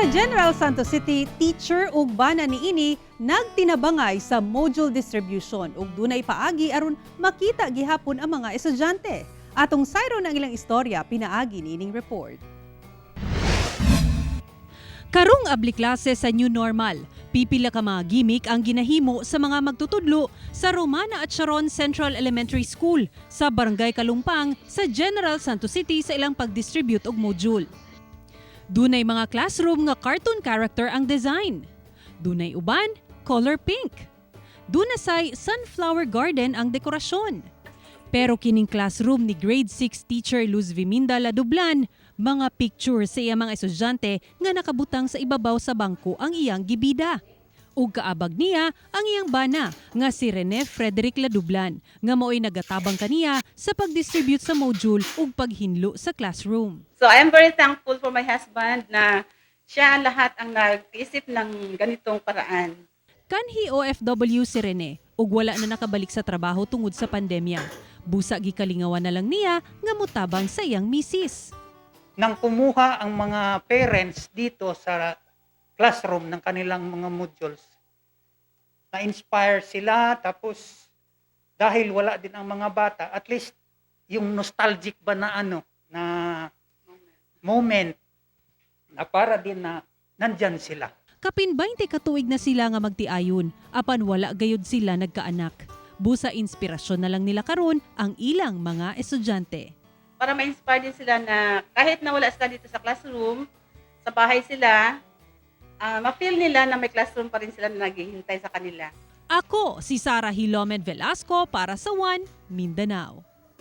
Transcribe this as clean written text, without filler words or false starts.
Sa General Santos City, teacher ug bana niini nagtinabangay sa module distribution ug dunay paagi aron makita gihapon ang mga estudyante. Atong sayron ang ilang istorya pinaagi niining report. Karong abli klase sa new normal, pipila ka mga gimmick ang ginahimo sa mga magtutudlo sa Romana at Sharon Central Elementary School sa Barangay Kalumpang sa General Santos City sa ilang pag-distribute og module. Dunay mga classroom nga cartoon character ang design. Dunay uban, color pink. Duna say sunflower garden ang dekorasyon. Pero kining classroom ni grade 6 teacher Luz Viminda Ladublan, mga picture sa iyang mga estudyante nga nakabutang sa ibabaw sa bangko ang iyang gibida. Ug kaabag niya ang iyang bana nga si Rene Frederick Ladublan nga mao'y nagatabang kaniya sa pag-distribute sa module ug paghinlo sa classroom. So I am very thankful for my husband na siya lahat ang nag-isip ng ganitong paraan. Kanhi OFW si Rene ug wala na nakabalik sa trabaho tungod sa pandemya. Busa gikalingawan na lang niya nga motabang sa iyang misis. Nang kumuha ang mga parents dito sa classroom ng kanilang mga modules, na-inspire sila, tapos dahil wala din ang mga bata, at least yung nostalgic ba na ano, na moment, na para din na nandyan sila. Kapin 20 ka tuig na sila nga magtiayon, apan wala gayud sila nagkaanak. Busa inspirasyon na lang nila karon ang ilang mga estudyante. Para ma-inspire din sila na kahit na wala sila dito sa classroom, sa bahay sila, ma-feel nila na may classroom pa rin sila na naghihintay sa kanila. Ako si Sara Hilomen Velasco para sa One Mindanao.